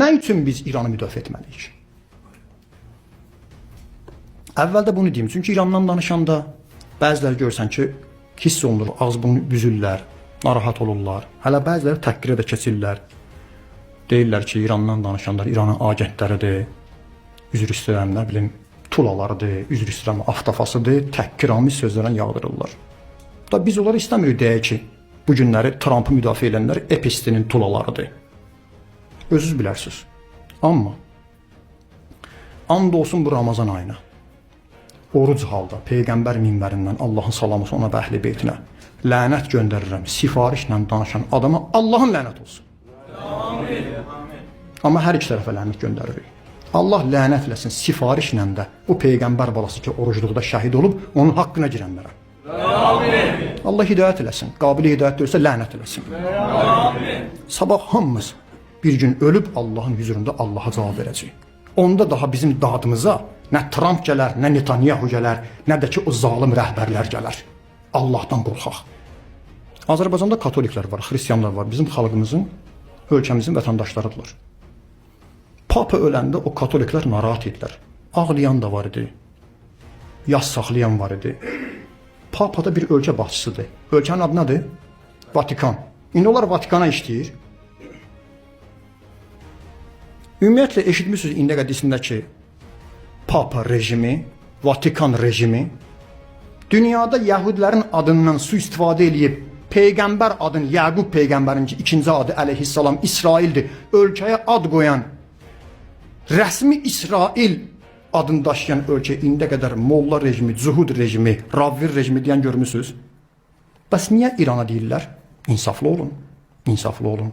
Nə üçün biz İranı müdafiə etməliyik? Əvvəldə bunu deyim. Çünki İrandan danışanda bəziləri görsən ki, hiss olunur, ağız burnu büzürlər, narahat olurlar. Hələ bəziləri təhqirə də keçirlər. Deyirlər ki, İrandan danışanlar İranın agentləridir. Üzr istəyirəm, nə bilim, tulalarıdır, üzr istəyirəm, aftafasıdır, təhqiramiz sözlərlə yağdırırlar. Da biz onları istəmirik deyək ki, bu günləri Trampı müdafiə edənlər Epsteinin tulalarıdır. Özünüz bilərsiniz. Amma and olsun bu Ramazan ayına. Oruc halda peyğəmbər minbərindən Allahın salamı olsun ona və əhli beytinə lənət göndərirəm. Sifarişlə danışan adama Allahın lənət olsun. Amma hər iki tərəfə lənət göndəririk. Allah lənət eləsin sifarişlə də bu peyğəmbər balası ki orucluqda şəhid olub onun haqqına girənlərə. Amin. Allah hidayət eləsin. Qabil hidayət deyilsə lənət eləsin. Amin. Sabah hamımız bir gün ölüb Allahın huzurunda Allaha cavab verəcəyik. Onda daha bizim dadımıza nə Trump gələr, nə Netanyahu gələr, nə də ki o zalım rəhbərlər gələr. Allahdan qorxaq. Azərbaycanda katoliklər var, xristianlar var. Bizim xalqımızın, ölkəmizin vətəndaşlarıdırlar. Papa öləndə o katoliklər narahat idilər. Ağlayan da var idi. Yas saxlayan var idi. Papa da bir ölkə başçısıdır. Ölkənin adı nədir? Vatikan. İndi onlar Vatikana işləyir. Ümumiyyətlə eşitmisiniz indiyə qədər desinlər ki, Papa rejimi, Vatikan rejimi dünyada yəhudilərin adından sui-istifadə eləyib peyğəmbər adını Yaqub peyğəmbərin ki, ikinci adı əleyhissalam İsraildir. Ölkəyə ad qoyan rəsmi İsrail adını daşıyan ölkə indiyə qədər molla rejimi, zuhud rejimi, ravir rejimi deyən görmüsüz? Bəs niyə İrana deyirlər? İnsaflı olun. İnsaflı olun.